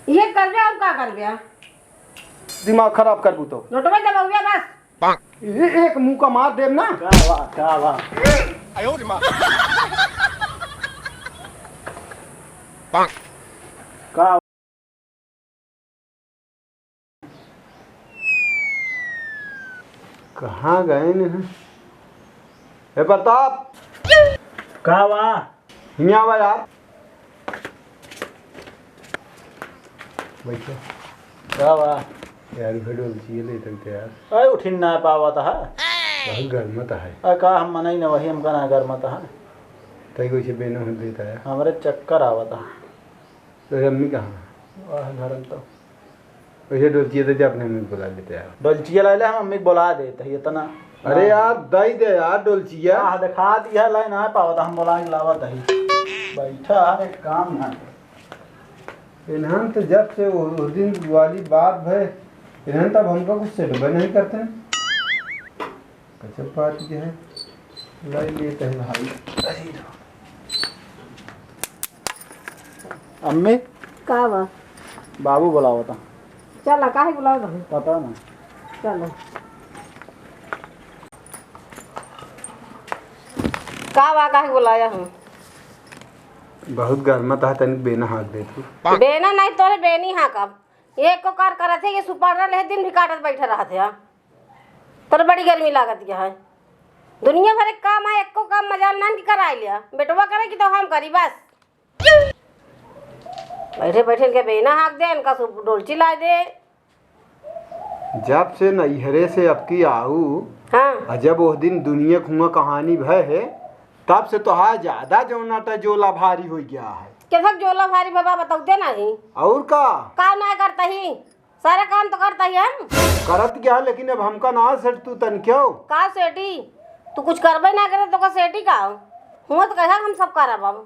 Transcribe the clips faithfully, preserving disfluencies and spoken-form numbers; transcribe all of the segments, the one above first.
ये करबे और का करबे? दिमाग खराब करबू तो। नोटवा दबाउबे बस। ए-, एक मुक्का मार देब ना। का बा, का बा? का? कहाँ गए न हैं? ए प्रताप! का बा? हियाँ आवा यार। बैठो। का बा? यार, उहे डोलचिए लेते थे यार। अरे, उठिन ना पावत है। बहुत गर्मत है। अरे, का हम मनई न वही, हमका ना गर्मत है। तई कैसे बेनो हम देता है? हमरे चक्कर आवत है। तो अम्मी कहाँ? वह घर में तो। वैसे डोलचिया तो जा अपने अम्मी को बुला लेते यार। डोलचिया ला ले, हम अम्मी को बुला देते ही इतना। अरे यार, दई दे यार डोलचिया। हाँ, दिखा दिया, लाई ना पावत, हम बुला के लावत ही। बैठा है, एक काम ना। इन्हन तो जब से वो, वो दिन वाली बात भय, इन्हन तब हमका कुछ सेटबे नहीं करते हैं। गजब बात ये है। लाई लेते हैं भाई। अरे राम। अम्मी। का बा? बाबू बुलावता। चला, काहे बुलावता है? पता ना। चलो। का बा, काहे बुलाया हूँ? बहुत गर्मत है, तनिक बेना हाँक दे तू। बेना नहीं, तोरे बेनी हाँकब। ये एको कार करत है, ये सुपारा ले दिन भी काटत बैठे रहत है। तोर बड़ी गर्मी लागत क्या है? दुनिया भर एक काम है, एको काम मजाल नान की कराई लिया। बेटवा करे कि तो हम करी बस। बैठे बैठे इनके बेना हाँक दे, इनका सु-, डोलची ला दे। जब से नैहरे से अब की आऊ, हाँ। आ जब ओह दिन दुनिया खुआ कहानी भय है, तब से तोहार ज्यादा जौना टा जोला भारी हो गया है। कैसा जोला भारी बाबा, बताऊ दे नहीं। और का? का ना करता ही? सारा काम तो करता ही हम। करत क्या, लेकिन अब हमका ना सेठ तू तन क्यों? का सेठी? तू कुछ करबे ना करे तो का सेठी का? हुआ तो कहा हम सब करब अब।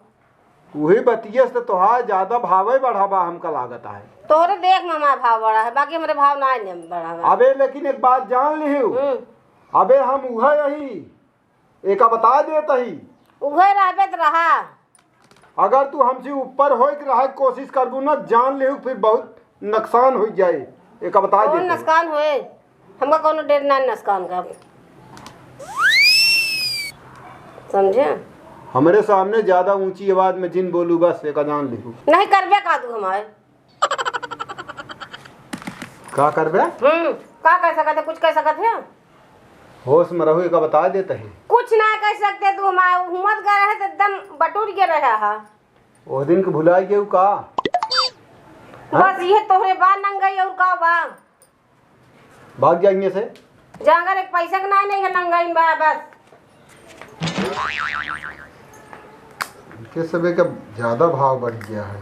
वही बतिये से तोहार ज्यादा भावे बढ़ावा हमका लागत है। तोहरे देख में हमारा भाव बढ़ा है, बाकी हमरे भाव ना बढ़ा है। अबे लेकिन एक बात जान लिहू। हम्म। अबे हम उहे यही एका बता देत ही। उहे रहबे त रहा। अगर तू हमसे ऊपर होए के रहे के कोशिश करबू ना, जान लेहू फिर बहुत नुकसान हो जाए। एका बता कौन देत ही। नुकसान होए? हमका कौनो डर ना नुकसान का। समझे? हमरे सामने ज्यादा ऊंची आवाज में जिन बोलू बस, एका जान लेहू। नहीं करबे का तू हमारे? का करबे? हम्म, का कह सकत है? कुछ कह सकत है? होश में रहू, एका बता देत ही। कुछ ना कह सकते तू, हमार हुमत गए रहे तो एकदम बटुर के रहे हा। ओह दिन के भुला गए का? हाँ? बस ये तोहरे बा नंगई और का बा? भाग जा इहाँ से। जागर एक पैसा के ना नहीं है, नंगई बा बस। इनके सबे का ज्यादा भाव बढ़ गया है,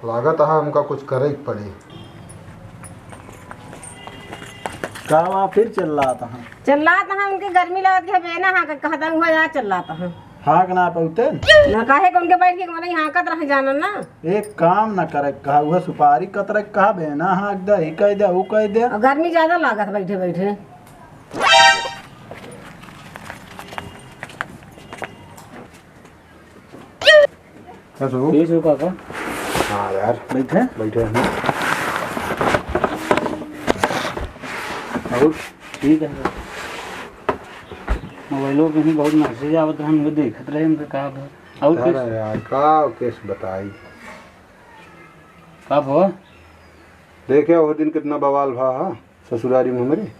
लागत है हमका कुछ करे के पड़ी। का बा फिर चिल्लात है? चिल्लात है, उनके गर्मी लागत के बेना हाँक, कहता हुआ यहाँ चिल्लात है। हाँक ना पौते? ना काहे के उनके बैठ के मने हाँकत रह जाना ना। एक काम ना करे, कहा हुआ सुपारी कतरे, कहा बेना हाँक दे, ई कह दे, वो कह दे। और गर्मी ज्यादा लागत बैठे बैठे। कैसे हो? ठीक हो काका? हाँ यार। बैठे? बैठे हैं। और? ठीक है। मोबाइलों पे ही बहुत मैसेज आवत रहे, हम देखत रहे, हम कहा था। और अरे कुछ? यार, का केस बताई? का भवा? देखे वो दिन कितना बवाल भा हा ससुरारी में हमरे।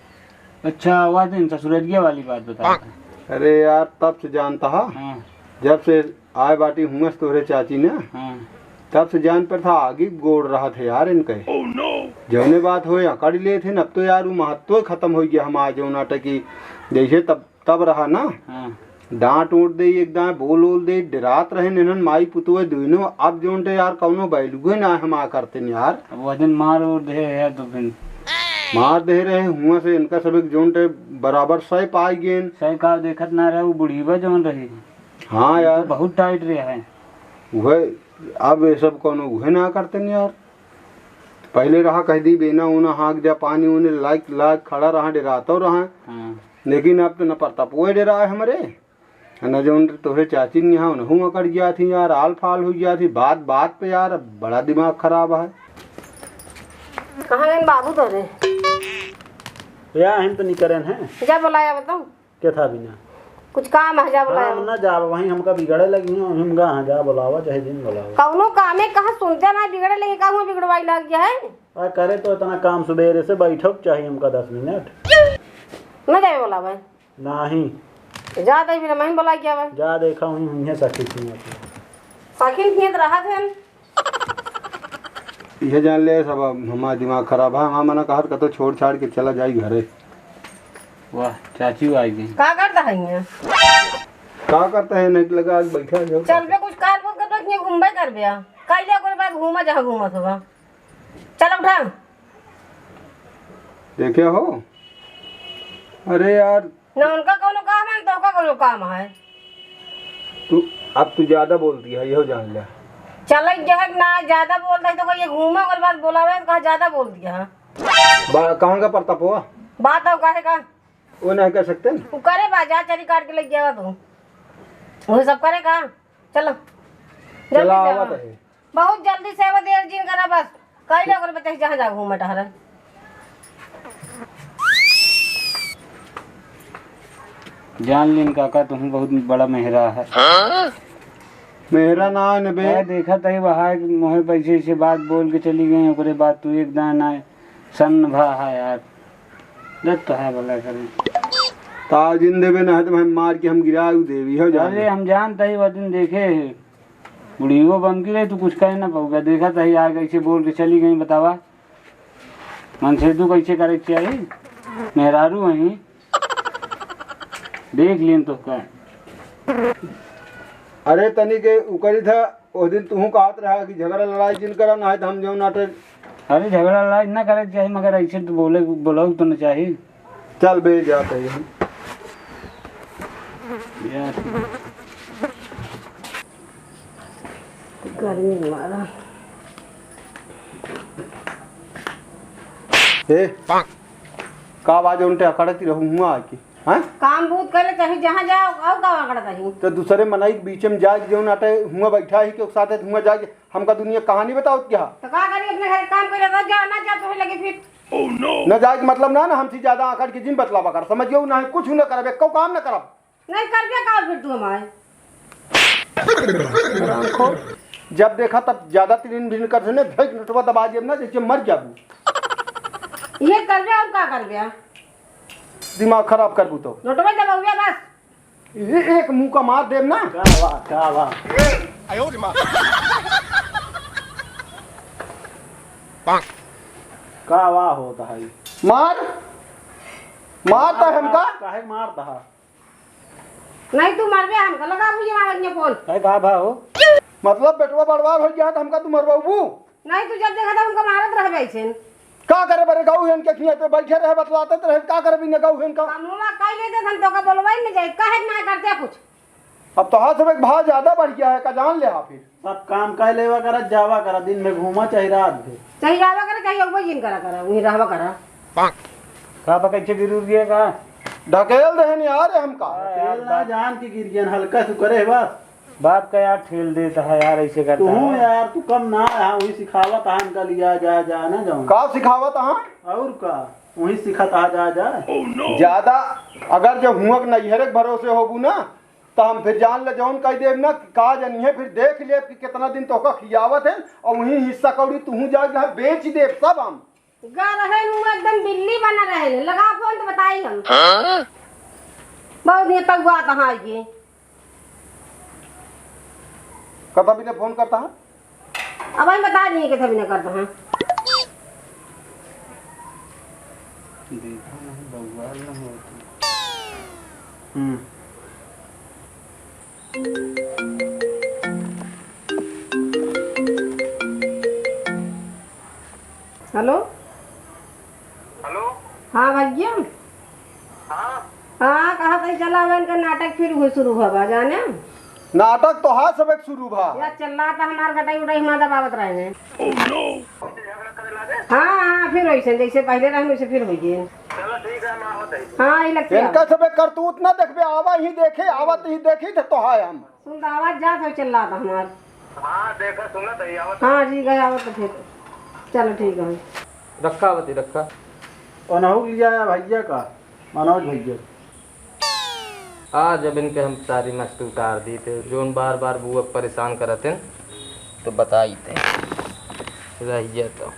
अच्छा, वह दिन ससुररिया वाली बात बता रहा। अरे यार, तब से जानता हा, हाँ। जब से आए बाटी हुआ से तोहरे चाची ना, हाँ। तब से जान पर था आगे गोड़ रहा थे यार इनके। जौने बात होए अकड़ लेत थे, अब तो यार वो महत्व खत्म हो गया हमार जौना टा कि जैसे तब तब रहा ना, हाँ। डांट ओट दे, एक दाएं बोल ओल दे, डरात रहे इन्हन माई पुतोह दुइनो। अब जौन टे यार कौनो वैल्यूए ना हमार करते न यार। अब वह दिन मार ओर दे यार तो फिर। मार दे रहे हुआ से इनका सब एक जौन टे बराबर सही पाई गेन। सही का देखत ना रहे, वो बुढ़ीबा जौन रही। हाँ वो यार। तो बहुत टाइट रहा है। वह अब ये सब कौनो उहे ना करते न यार। पहले रहा कह दी बेना ओना हाँक जा, पानी ओने लाइक लाइक खड़ा रहा, डरातो रहा। हाँ। लेकिन अब तो न प्रतापो डरा है हमरे, न जौन तोहरे चाची न यहाँ उनहू अकड़ गया थी यार, आल फाल हो गया थी बात बात पे यार। अब बड़ा दिमाग खराब है। कहाँ गए बाबू तोरे? या हम तो निकरेन हैं। जा बोलाया बताओ। के था बिना? कुछ काम है, जा बोलाया। हम ना जाब, वहीं हमका बिगड़े लगी हैं, हम गा, हाँ, जा बोलावा, चाहे जिन बोलावा। कौनो कामे कहाँ सुनते ना, बिगड़े लगे, का हुआ बिगड़वाई लग गया है? आ, करे तो इतना काम, सुबेरे से बैठो के चाहिए हमका दस मिनट। ना जाए बोलावे। नाही। जा दे, बिना मैं बोला गया बा। जा देखा, वहीं, वहीं सखी थी। सखी थी तो रहा थे। इहे जान ले सब, अब हमार दिमाग खराब है। हमार मना कहत कतो छोड़ छाड़ के चला जाई घरे। वाह, चाची आ गई। का करता है यहाँ? का करता है, नहीं लगा आज बैठा है। चल बे, कुछ कार बोल कर तो घूमबे कर बे। काइले ओकरे बाद घूमा जहाँ घूमत होगा। चल उठा। देखे हो? अरे यार। ना उनका कौनो काम है, ना तोहका कौनो काम है। तू, अब तू ज्यादा बोलती है, यहो जान ले। चल, जहक ना ज्यादा बोलता है तो कहिए घूमा, ओकर बाद बोलावे तो कहा ज्यादा बोल दिया है। बा-, कहाँ का परतापवा? बात हो काहे का? वो नहीं कर सकते न? तू करे बा, जा चरी काट के ले गया तू। वो सब करे का? चलो। चला जल्दी से आवत आवा। है। बहुत जल्दी से आवा, देर जिन करा बस। कई लोग बता जहाँ जा घूमे टहरे। जान लिन काका, तुम बहुत बड़ा मेहरा है। मेहरा ना है न बे। मैं देखा तही वहाँ एक मोहे पैसे से बात बोल के चली गई, ओकरे बाद तू एक दान आए। सन्न भा है यार। दत्त तो है भला करे। ताव जिन देबे ना है तो भाई मार के हम गिराऊ देवी हो जान। अरे हम जानता ही वो दिन देखे है। बुढ़ियो बन के रहे, तू कुछ कह ना पाऊगा। देखा तही आ कैसे बोल के चली गई, बतावा। मन से तू कैसे करे के चाहिए? मेहरारू वहीं। देख लेन तो का। अरे तनी के उकरी था, ओ दिन तुहू कहत रहा कि झगड़ा लड़ाई जिन करा, ना है तो हम जौन नाटे। अरे झगड़ा लड़ाई ना करे के चाही, मगर ऐसे तो बोले, बोलऊ तो न चाही। चल बे, जात है हम। यार। गर्मी मारा। ए, का आवाज उनटे अकड़ती रहू हुआ आके? हाँ? काम बूत करे चाहे जहाँ जाओ, आओ का आंकड़ा चाही। तो दूसरे मनई के बीच में जाए, जौन आटे हुआ बैठा ही के साथे हुआ जाए, हमका दुनिया कहानी बताओ क्या? तो का करी, अपने घर काम करे तो जा, ना जा तो लगे फिर। न जाए के मतलब ना, ना हमसे ज्यादा आंकड़ के जिन बतलावा कर, समझियो ना, कुछ न करब, एको काम न करब। नहीं करबे का फिर तू हमारे? जब देखा तब ज्यादा तीन दिन कर से ने, धक नोटवा दबा जेब ना, जैसे मर जाबू। ये करबे और का करबे? दिमाग खराब करबू तो। नोटवा दबाउबे बस। ए-, एक मुक्का मार देब ना। का वाह, का वाह। का वाह होता है। मार, मार तो हमका। काहे मारता है? नहीं तू मरबे, हमका लगा बुझे मारत ने फोन। है का भा हो? मतलब बेटवा बड़वार हो गया तो हमका तू मरवाबू? नहीं तू जब देखा था हमका मारत रहबे ऐसे। का करे बरे गऊ हन के खिया पे बैठे रहे बतलाते तो रहे, का करे बिना गऊ हन का? कमवा कई लेते हम तो का बोलवाई नहीं जाए, काहे ना करते कुछ। अब तो हाथ से भाव ज्यादा बढ़ गया है का जान ले हा फिर। सब काम कर लेवा करा, जावा करा, दिन में घूमा चाहे रात में। चाहे जावा करा, चाहे अउबे जिन करा करा, वहीं रहवा करा। का बा, कैसे गिर उर गया का? ढकेल देहन यार हमका। ढकेल ना जान के गिर गया, हल्का से करे बस। बाप का यार ठेल देता है यार, ऐसे करता तू है। यार, तू कम ना है, वही सिखावत है इनका लिया जा, जा ना जाऊं। का सिखावत है? और का, वही सिखाता है, जा, जा। ज्यादा अगर जब हुआ के नैहरे के भरोसे होबू ना, तो हम फिर जान ले जौन कह देब ना, का जनिए फिर देख लेब कि कितना दिन तोहका खियावत है, और वही हिस्सा कौड़ी तुहू जाके बेच देब सब हम। गा रहे नु एकदम बिल्ली बना रहे ने। लगा फोन तो बताई हम। हाँ? बहुत ये तगुआ तहाँ ये। कथा भी ने फोन करता है? अब हम बता दिए कि सभी ने करता है। देखा नहीं, बउआ नहीं होती। हम्म। हेलो। हेलो। हाँ भैया। हाँ। हाँ, कहा था चला अब इनका नाटक फिर हुए शुरू हुआ बा, जाने? नाटक तो हाँ सबक शुरू भा। या चल रहा था हमार गटाई उटाई हमार दबावत रहे ने। हाँ, हाँ, फिर वैसे जैसे पहले रहे वैसे फिर हो गए। चलो ठीक है, हम आवत है। हाँ, ये लगते हैं। इनका सबक करतूत ना देखबे, आवा ही देखे, आवत ही देखी थे तो हाय हम। सुन तो आवाज जात हो चिल्लात हमार। हाँ, देखा, सुनत है, आवत। हाँ, जी, गए आवत तो फिर। चलो, ठीक है। रखा बती, रखा। ओनहु लिया या भइया का, मनोज भइया। आज अब इनके हम सारी मस्ती उतार दी थे, जोन बार बार बुआ परेशान करत हैं, तो बताई थे। रहिए तो।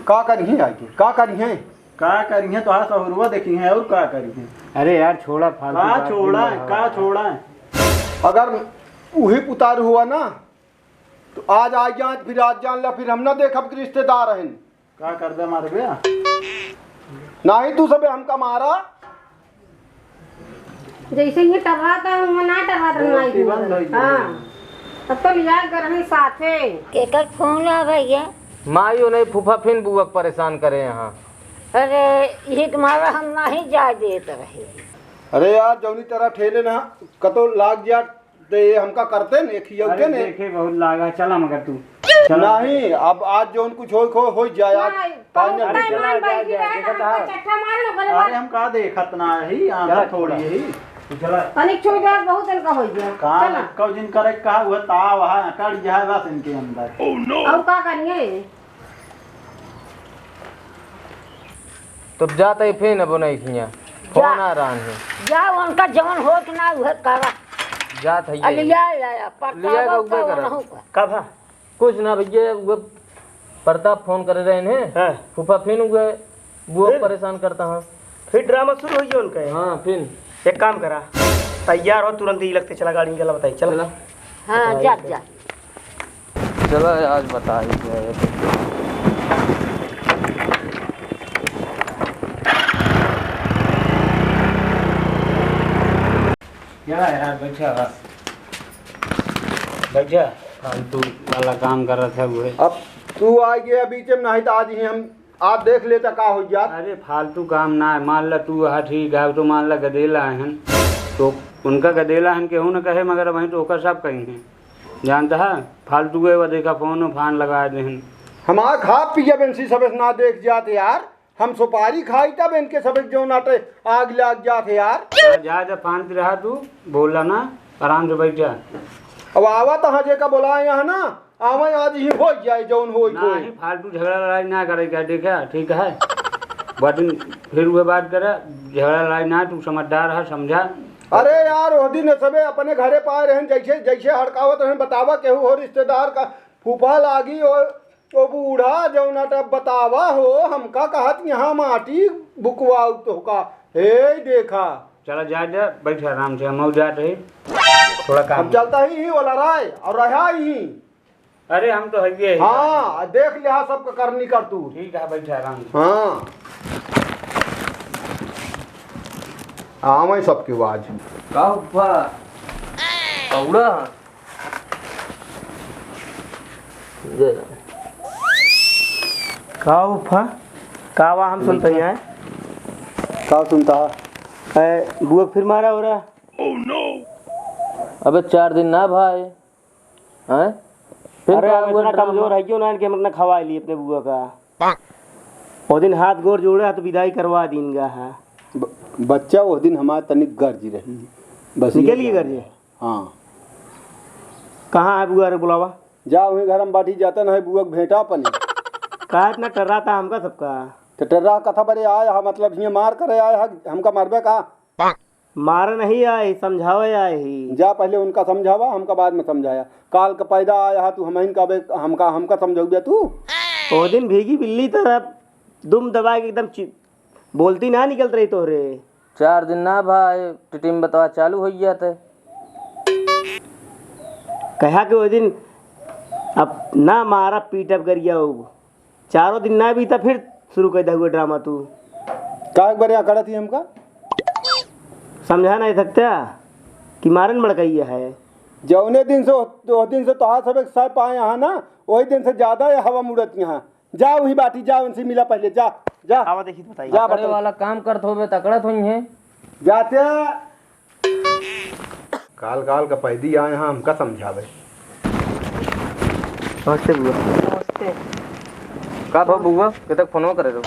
का करिहें आइके, का करिहें? का करिहें, तोहार सहुरवा देखिहें, और का करिहें? अरे यार, छोड़ा फालतू का बात, छोड़ा दिन है, का रहा। छोड़ा है? अगर उही पुतार हुआ ना, तो आज आ जात, फिर आज जान ला, फिर हम ना देखब कि रिश्तेदार हन। का कर दे मारे बे? नाही तू सबे हमका मारा। जैसे ही टर्रात है, वो ना टर्रात रहना ही रोटी बंद होई गई। हाँ। अब तो लिया गरमी साथे। केकर फोन आ भैया? माई, ओ नहीं, फूफा फिन बुआ के परेशान करे यहाँ। अरे, ये तुम्हारा हम नाही जाए देत रहे। अरे यार, जौनी तरह ठेले ना, कतो लाग जा, ते ये हमका करते ने, खियौते अरे ने। देखे बहुत लागा, चला मगर तू। चला। नहीं, अब आज जौन कुछ होई, खो-, होई जाए, आज नहीं, final। अरे चला, जा, जा, जा, देखा था। चट्टा मार लो, गले अरे मार। हम का देखत ना ही, आंधा चला, थोड़ी चला। ही। चला। तनिक छुई दे, बहुत दिन का होई गया। का चला। कौ दिन करे का हुआ, ता वहाँ अकड़ जाए बस इनके अंदर। और का करिए? तब जात है फिर अब नहीं खिया। जा। फोन आ रहा है। जा, उनका जवन होत ना उहे करा। जात है ये। अलिया, या, या, परतावा लिया का का उबे करा। उनहु का। का भा? कुछ ना भैया, वो प्रताप फोन करे रहे हैं। हाँ। फूफा फिर वो, वो फिर? परेशान करता है। फिर ड्रामा शुरू हो गया उनका। हाँ, फिर। एक काम करा, तैयार हो, तुरंत ही लगते चला, गाड़ी निकला, बताई, चला। चला। हाँ, जा, जा। चला, आज बताई क्या है। क्या है यार, बैठा रहा। बैठा। फालतू वाला काम करत है वो। अब तू आ गया बीच में, नहीं तो आज ही हम आप देख लेता का हो जात। अरे फालतू काम ना है, मान ला तू वहाँ ठीक है, तो मान ला गदेला है, तो उनका गदेला है केहू न कहे, मगर वहीं तो ओकर सब कही हैं, जानता है, फालतू है, वो देखा फोन फान लगा दे हैं। हमार खा पिया बेंसी सबे ना देख जात यार, हम सुपारी खाई तब इनके सबे जो नाटे आग लाग जात है यार। जा, जा, जा, फांत रहा तू, बोला ना, आराम से बैठ जा। अब आवा तो हाँ जे का बोलाए यहाँ ना, आवे आज ही हो जाए जौन होई कोई। नहीं, फालतू झगड़ा लड़ाई ना करे क्या, देखा, ठीक है? बटिन फिर वो बात करे, झगड़ा लड़ाई ना, तू समझदार है, समझा। अरे यार, ओह दिन सबे अपने घरे पाए रहन, जैसे, जैसे हड़कावत रहन, बतावा केहू हो रिश्तेदार का फूफा लागी, ओ, ओ बूढ़ा जौना तब बतावा हो, हमका कहत यहाँ माटी बुकवाऊ तो का, हे देखा। चला जा, जा, बैठ आराम से, हम जात रही, थोड़ा काम हम है। चलता ही, ही वाला राय, और रहा ही। अरे, हम तो हइये ही। हाँ, देख लिहा सबका करनी कर तू। ठीक है, बैठा आराम से। हाँ। आवे सबके आवाज। का हुआ? कौड़ा? जय राम। का हुआ? का हुआ, हम सुनते हैं। का सुनता? ए, बुआ फिर मारा हो रहा? अबे, चार दिन ना भाई। हैं? फिर अरे, का अब हुआ इतना ड्रामा? कमजोर है क्यों ना कि हम अपना खवा ली अपने बुआ का? ओ दिन हाथ गोड़ जोड़े, तो विदाई करवा दीन गा, हाँ। ब-, बच्चा, ओ दिन हमार तनिक गर्ज रही। बस निकल ये गई गर्ज? हाँ। कहाँ है बुआ रे, बुलावा? जा, वही घर में बाटी जाता ना है, बुआ के भेंटा अपने। का इतना टर्रा था हमका सबका? तो टर्रा कथा बरे आया हा, मतलब हियाँ मार करे आया हा, हमका मारबे का? मारे नहीं आए, समझावे आए ही। जा पहले उनका समझावा, हमका बाद में समझाया। काल का पैदा आया हा तू, हमहिन का बे, हमका, हमका समझौबे तू? ओ दिन भीगी बिल्ली तरह दुम दबा के एकदम चि-, बोलती ना निकलत रही तोहरे। चार दिन ना भाई, टिटिम बतवा चालू हो जाते। कहा कि ओ दिन अब ना मारा पीटब गरिया हो। चारों दिन ना बीता, फिर शुरू कर दे हुए ड्रामा तू। काहे के बरे अकड़त ही हमका? समझा नहीं सकता कि मारन मड़कैया है। जौने दिन से, ओ दिन से तोहार सब एक साय पाए यहाँ ना, वही दिन से ज्यादा ये हवा मुड़त यहाँ। जा वही बाटी, जा उनसे मिला पहले, जा, जा। आवा देखी तो बताइए। जा अकड़े बताओ। वाला काम करत होबे, त अकड़त होई हैं। जाते काल काल का पैदी आए हाँ, हमका समझावे। नमस्ते बुआ। नमस्ते। का भा बुआ, के तक फोनवा करे रहो?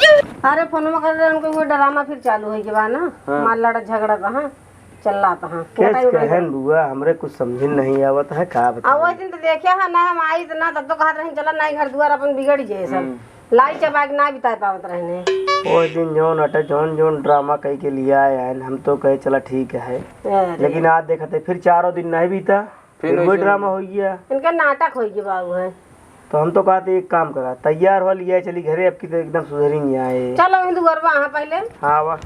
अरे फोनवा करे रहे, उनको वो ड्रामा फिर चालू होई के बा ना, हाँ। मार लड़ा झगड़ा बा, हाँ। चल रहा था, हाँ। कैस कहन बुआ, हमरे कुछ समझ नहीं आवत है, का बताई? वही दिन तो देखिया है ना, हम आई तो ना, तब तो कहत रही, "चला ना, घर दुआर अपन बिगड़ जाए सब।" हम्म। लाई चबाई के ना बिताए पावत रहने। वही दिन जौन अटे, जौन, जौन ड्रामा कई के लिया आए हैं, हम तो कहे, "चला ठीक है।" अरे। लेकिन आज देखते, फिर चारों दिन नहीं बीता, फिर फिर वही वैसे ड्रामा हो गया। इनका नाटक हो गया बाबू है। तो हम तो कहते, एक काम करा, तैयार हो लिया, चली घरे, अब की तो एकदम सुधरी नहीं आए। चलो, हिंदू गरबा, हाँ, पहले। हाँ, वाह।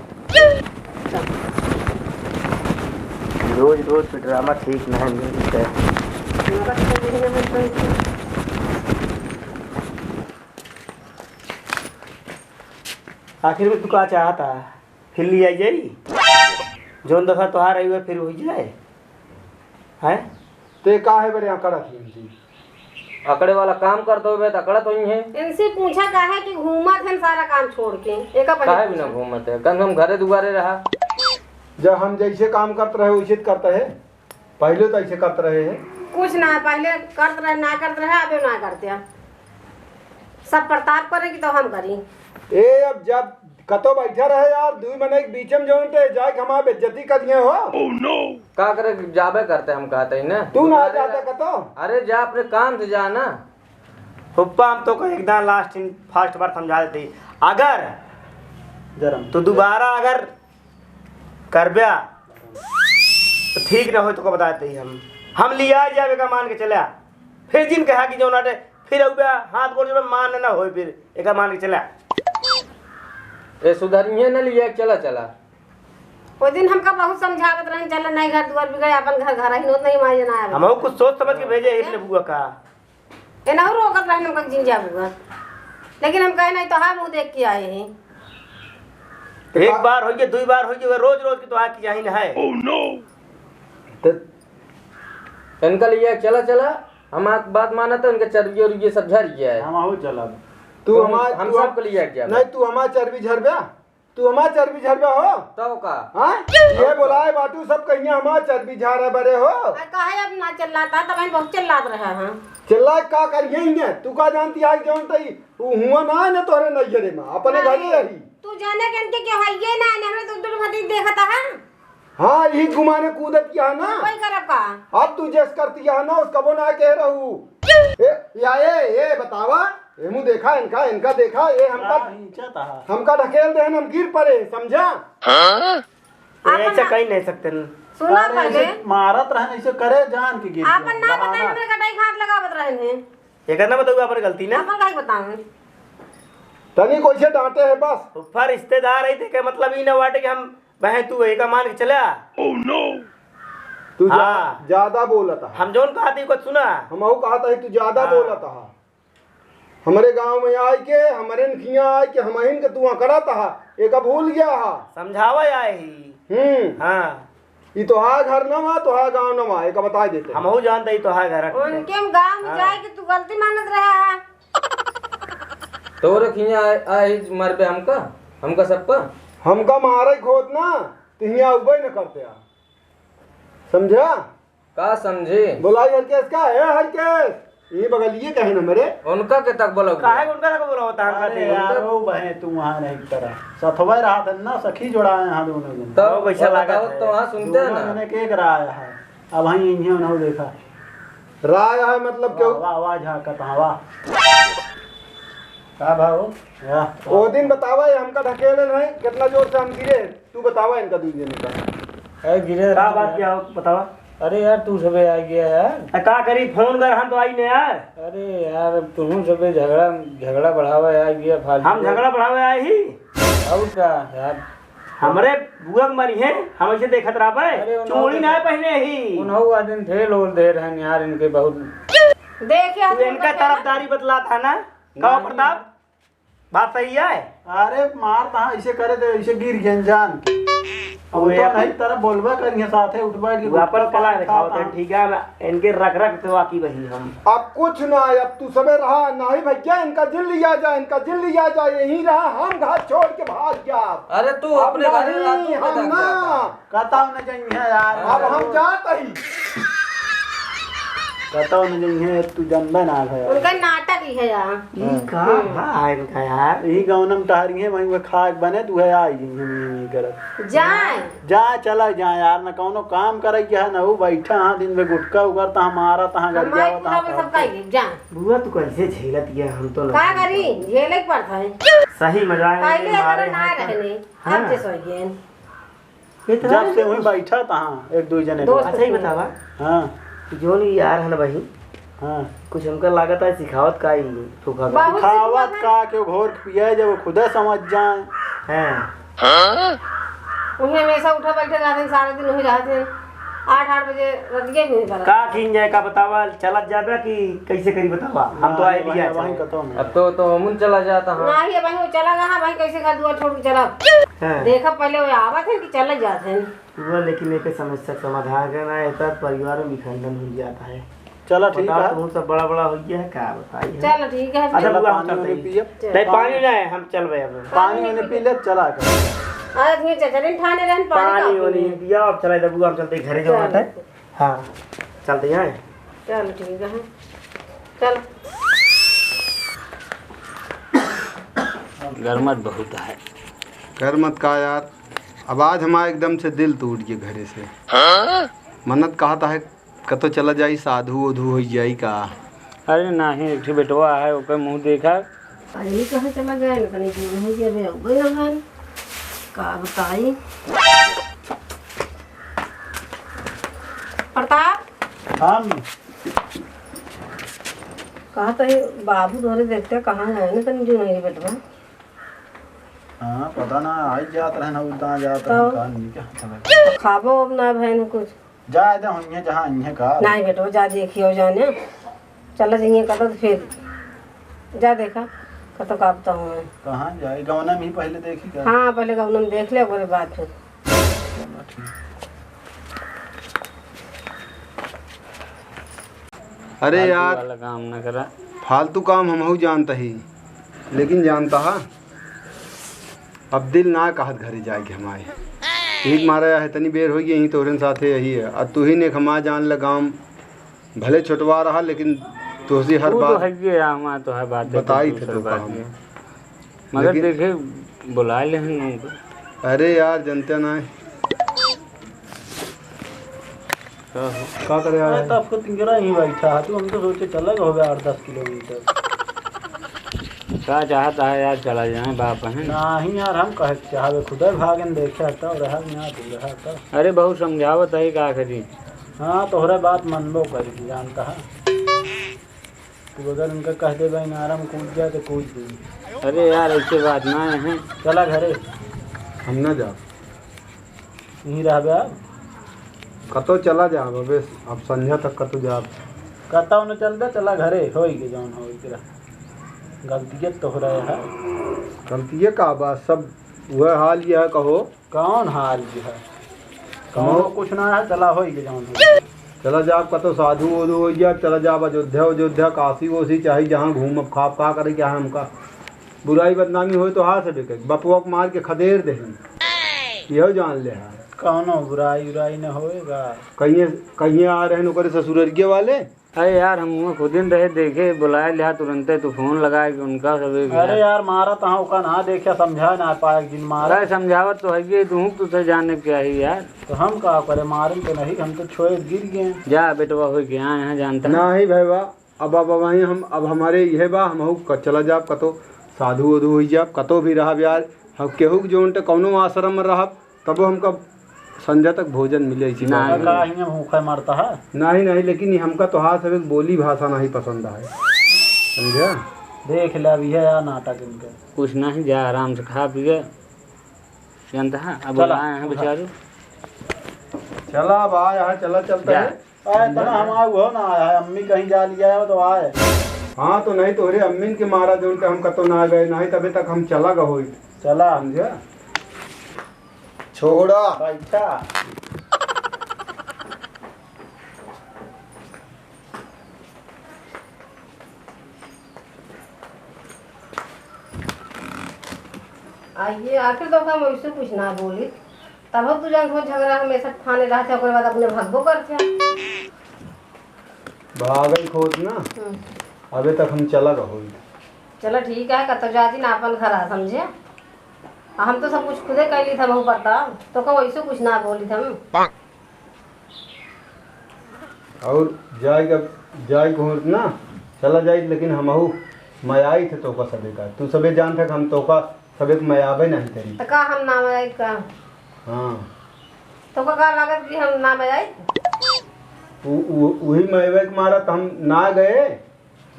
रोज रोज पे ड्रामा ठीक नहीं मिलता है। आखिर में तू का चाहता है? फिर लिया जाई? जौन दफा तोहार आई, वह फिर हो जाए। हैं? ते का है बरे अकड़त ही इनकी? अकड़े वाला काम करते हुए तो अकड़त हुई है। इनसे पूछा का है कि घूमत है सारा काम छोड़ के, एका पहले काहे बिना पूछा। घूमत है? कम से कम घरे दुआरे रहा। जब हम जैसे काम करते रहे, वैसे तो करते हैं। पहले तो ऐसे करते रहे हैं। कुछ ना, पहले करते रहे, ना करते रहे, अबे ना करते हैं। सब प्रताप करे कि तो हम करी। ए, अब जब कतो बैठा रहे यार, दुई मनई के बीच में जौन ते जाए के हमार बेइज्जती कर दिए हो। का करे, जाबे करते हम कहते ही ना। तू ना जाता कतो? अरे जा अपने काम से जा ना। फुप्पा, हम तो को एकदम last and first बार समझा देते ही। अगर जरम। तू दोबारा अगर करब्या तो ठीक ना हो, तो को बता देते ही हम। हम लिया जाबे का मान के चला। फिर जिन कहा कि जौन आटे फिर अउबे हाथ गोड़ जोड़े मान ना होए, फिर एका मान के चला। ए, सुधरिए ना लिया, चला, चला। वो दिन हमका बहुत समझावत रहन, "चला नहीं घर दुआर बिगड़े, अपन घर, घर ही नोत नहीं मारे ना आवे।" हमहू कुछ सोच समझ के भेजे, एक ने बुआ का। ए ना रोकत रहन हमका जिन जा बुआ। लेकिन हम कहे, "नहीं, तोहार मुँह देख के आए हैं।" एक बार होइए, दुई बार होइए, रोज रोज के तोहार की जाहिन है। तो इनका लिए चला, चला, हम आप बात मानत है, उनके चर्बी और ये सब झर गया है। हम आहू चलब। तू तू हमार, हम तू सबके लिए एक जाना। नहीं, तू हमार चर्बी झरबा, तू हमार चर्बी झरबा हो। तब का? हाँ? ये बोलाए बाटू सब कहिया हमार चर्बी झारा बरे हो। आ, काहे अब ना चिल्लाता? तब हम बहुत चिल्लात रहे हैं। चिल्लाए का करिए ही ने? तू का जानती है जौन तई? उ हुआ ना है ना तोहरे नैहरे में, अपने घरे नहीं, रही। तू जाने के इनके क्या है? ये ना है, हमरे तो दूर भतीज देखता है। हाँ, यही घुमाने कूदत किया है ना। कोई करब का? अब तू जस करती है ना, उसका वो ना कह रहू। ए, या ए, ए, बतावा, एमू देखा इनका, इनका देखा, ए हमका, का खींचत हा? हमका ढकेल देहन, हम गिर पड़े, समझा? हाँ? ए, आपन ऐसा ना कहीं नहीं सकते न। सुना अरे, पहले। ऐसे मारत रहन, ऐसे करे जान के गिर आपन गया। ना बताए, बहाना। हमरे कटाई घात लगावत रहन है। एकर ना बताऊ अपन गलती ना। अपन काहे बताऊं? तनी कैसे डांटे है बस। फूफा रिश्तेदार है, तेके मतलब ई ना बाटे कि हम बहे तू एका मान के चला। तू जा-, हाँ। ज्यादा बोलत है। हम जौन कहत ही कुछ सुना। हमहू कहत ही तू ज्यादा हाँ। बोलत है। हमरे गांव में आए के, हमरे नखिया आए के, हमहिन के तू अकड़त है, एका भूल गया है। समझावे आए ही। हम्म। हाँ। ई तोहार घर न वा, तोहार गाँव न वा, एका बताइ देते। हमहू जानते ई तोहार घर हटे। उनके हम गाँव में हाँ। जाए के तू गलती मानत रहा है। तोरे खिया आ, आ ही मरबे हमका, हमका सबका। हमका मारे खोत ना, तो हियाँ उबे न करते आ। समझा? का समझे? बोलाई हरकेश का, "ए हरकेश, ये बगलिए कहे न मरे।" उनका के तक बोला काहे उनका तक बोला होता है? अरे यार, ओ बहे, तू वहाँ नहीं तरह। सथवा रहा था ना, सखी जोड़ा है यहाँ दोनों जने। तब ओ, वैसा बताओ लागत है। तो वहाँ सुनते हैं दोनों ना। जने के एक राय है। अब वहीं इन्हें उन्होंने देखा। राय है मतलब वाह, क्यों? वाह, वाह, झांकत, हाँ, वाह। का भाव? या। ओ दिन बतावा, ये हमका ढकेले नहीं, कितना जोर से हम गिरे। तू बतावा इनका दुइ जने का। अरे गिरे का बात क्या हो, बतावा। अरे यार, तू सबे आ गया यार। आ, का करी, फोन कर, हम तो आई नहीं यार। अरे यार, अब तुहूँ सबे झगड़ा, झगड़ा बढ़ावा आ गया फालतू। हम झगड़ा बढ़ावे आए ही? और का यार? हमरे बुआ के मरी है, हम ऐसे देखत रहबे। अरे उन्हों चूड़ी के ना पहने ही। उन्हों आ दिन फेल होल दे रहन यार, इनके बहुत। देख यार, तू इनका तरफदारी बतलात है ना? का प्रताप? बात सही है? अरे मार तहाँ ऐसे करे थे, ऐसे गिर गए जान के। अब वो तो यार नहीं तरफ बोलबे करिए, साथे उठबे के वो अपन गुटखा कला पान दिखाओ खा तो खा। ठीक है, इनके रख रख तो आकी वही हम। अब कुछ ना है, अब तू सबे रहा, नहीं भैया, इनका जिन लिया जाए, इनका जिन लिया जाए, यहीं रहा, हम घर छोड़ के भाग गया। अरे तू अब अपने घर नहीं, रहा, तू हम किधर ना। जाता? कहता हूँ ना जाइए यार। अब हम जात ही। बताओ न, जइहे तू जनबे ना है। उनका नाटक ही है यार। ई हाँ। का हम्म। भा इनका यार? यही गौनम टहरी है, वहीं वो खाक बने, तू है आई गई है, नहीं, नहीं करत। जाए। जा, चला जा यार, न कौनो काम करे के है, न वो बैठा हाँ दिन में गुटखा उगरता, हमारा तहाँ घर हमारी जावत पूरा हाँ में सबका करते। ही, जा। बुआ, तू कैसे झेलत ये? हम तो का नहीं करी? झेले के पड़ता है। सही मजाक पहले में मारे इतना ना हैं तो। रहने, हाँ। अब से सही है। ये तो जब है। से वहीं बैठा तहाँ एक दो जने दोस्त अच्छा ही थे। बतावा। हाँ। जोन यार है ना भाई, हाँ। कुछ हमका लागत है सिखावत का ही सूखा का। बहुत सिखावत सिखावत है। का के घोर पिए जब वो खुदे समझ जाए। हैं। उन्हें हमेशा उठा बैठे रहते हैं, सारा दिन वहीं रहते हैं। आठ, आठ बजे रतिये में ही बरत। का खींच जाए का बतावा, चलत जाबे कि कैसे करी बतावा? हम तो हाँ, आए भी वहीं, आए वहीं थे। कतो में। अब तो, तो अमुन चला जाता हाँ। नहीं, अब वहीं वो चला गया, वहीं कैसे घर दुआर छोड़ के चला। हाँ। देखा पहले वो आवत है कि चला जाते हैं। हुआ, लेकिन एक समस्या का समाधान करना है, तब परिवार में विखंडन हो जाता है। चला, ठीक बताओ, है। तुम सब बड़ा बड़ा हो गया है, का बताई हम? चलो, ठीक है। अच्छा, चलो, बुआ, हम पानी चलते उनी हैं। पियब। चलो। नहीं, पानी नहीं, हम चल रहे हैं अब। पानी उनी पी ले, चला कर। अरे, तुम्हें चचरिन ठाने रहन, पानी पानी का उनी पीने? पिया, अब चला, बुआ, हम चलते हैं, घरे जाओ, चलो। आता है। हाँ, चलते हैं। चलो, ठीक है। चलो। गरमत बहुत है। गरमत का यार, अब आज हमारा एकदम से दिल टूट गया घरे से। हाँ? मनत कहत है, कतो चला जाई, साधु ओधु हो जाई का? अरे नाही, एक ठे बेटवा है, ओकर मुँह देखा। अरे, कहाँ चला गया? न तनी दूर हो गया, अबे अउबे ना है। का बताई? प्रताप? हाँ, अम्मी। कहा तो ये बाबू तोहरे देखते कहाँ गए न तनी दूर है बेटवा? हाँ, पता ना, आई जात रहे ना, उदां जात रहे, तो? कहाँ नहीं, क्या पता। खाबो अब ना भैन कुछ। जा, दे, होइहे, जहाँ होइहे का। नहीं बेटो, जा देखियो जाने। चला जाइए कतो तो फिर। जा देखा, कतो का अब तो हुए। कहाँ जाए? गौना में ही पहले देखी का? हाँ, पहले गौना में देख ले, ओकरे बाद फिर। चलो, ठीक। अरे फालतू यार, वाला काम ना करा। फालतू काम हमहू जानत ही, लेकिन जानत हा, अब दिल ना कहत घरे जाए के हमारे। एक मारा है, तनी बेर होई गई, यहीं तोहरे साथे यही है। अब तू ही ने हमार जान लगाम, भले छोटवा रहा, लेकिन तोहसे हर तू तो बात है ये, हमार तो है बात है, बताई थे दूसर तो बात काम। है। मगर लेकिन देखे, बुलाए लेहन उनको। अरे यार, जनते ना है। का हो? का करे आया अरे, है? तब खुद तिंगरा ही बैठा है, तू हम तो सोचे चला गया होगा आठ दस किलोमीटर। का चाहत है यार, चला जाए बाप बहन? नहीं यार, हम कहे के चाहबे, खुदे भागन देखे तो रहा ना, तू रहा तो। अरे, बहुत समझावत है, का करी? हाँ, तोहरे बात मनबो करी, जानत है। तू अगर उनका कह देबे, "इनारा में कूद जा," तो कूद देई। अरे यार, ऐसे बात ना है। चला घरे। हम ना जाब। यहीं रहबे आप? कतो चला जाब, अबे अब संझा तक कतो जाब। कतो न चल दे, चला घरे, होई के जौन होई के रह। गलतिये तोहरा है। गलतिये का बा, सब वह हाल यह कहो। कौन हाल जी है? कौनो कौनो कुछ ना है, चला होई के जौन होई। चला जाब कतो साधु ओधु होई जाब, चला जाब अयोध्या, अयोध्या, काशी वोशी, चाहे जहाँ घूमब खाब, का करे क्या है हमका? बुराई बदनामी होए तो हाथ से बिके, बपुआ के मार के खदेर देहन, यह जान ले है। कौनो बुराई उराई न होएगा। कहिए, कहिए आ रहे हैं ओकरे ससुररिये वाले। अरे यार, हम हुआं खुदिन रहे, देखे, बुलाए लिहा तुरंते, तू फोन लगाए कि उनका सबे गया। अरे यार, मारा तो हाँ, ओका ना देखे, समझा ना पाए, एक दिन मारा। अरे समझावत तो है ये, तू तुझे जाने क्या ही यार। तो हम का करे, मारन तो नहीं, हम तो छोए गिर गए। जा बेटवा, होई के यहाँ, यहाँ जानता है। नहीं भैया, अब, अब वहीं हम, अब हमारे यह बा, हम हऊ क-, चला जाब कतो, साधु ओधु होई जाब, कतो भी रहब यार, हम केहू के जोन ते कौनो आश्रम में रहब, तबो हमका संझा तक भोजन मिले, ऐसी ना, बात ना। है। का हियां भूखे मरता है? नहीं, नहीं, लेकिन ये हमका तोहार सब एक बोली भाषा नहीं पसंद आए, समझा? देख ले, अभी है यार नाटक इनके। कुछ नहीं, जा आराम से खा पी के, जानता है, अब चला, आए हैं उठा। बेचारू। चला, अब आया है, चला, चलते जा। हैं। आए, तना हमारा वो ना आया है, अम्मी कहीं जा लिया है, तो आए। हाँ, तो नहीं, तोहरे अम्मीन के मारा, जोन के हम कतो ना गए, नहीं, तबे तक हम चला गए होई। चला। समझा? छोड़ा। बैठा। आइए, आखिर तो हम वैसे कुछ ना बोली, तब तू जान हो झगड़ा हमेशा ठाने रहते, ओकरे बाद अपने भगबो करते। भागई खोत ना, हम्म। अबे तक हम चला गए होई। चला ठीक है, कतो जाती ना अपन घर आ, समझे? हम तो सब कुछ खुदे कर ली था, बहू पड़ता, तोका वैसे कुछ ना बोली था हम। और जाए का, जाए को होत ना, चला जाई, लेकिन हमहू मयाई थे तोका सबे का। तू सबे जान था कि हम तोका सबे के मयाबे नहीं करी। तो का हम ना मयाई का? हाँ। तोका का लागत कि हम ना मयाई? उ-, उ-, उही मयाबे के मारा तो हम ना गए।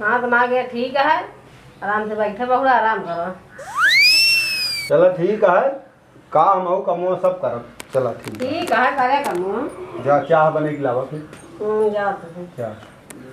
हाँ, तो ना गए, ठीक है, आराम से बैठे बहुरा, आराम करो। चला ठीक है, का हम हऊ कमवा सब करब। चला ठीक है। ठीक है, करे कमवा। जा चाह बने के लावा फिर। हम्म, जाओ तो। चाह।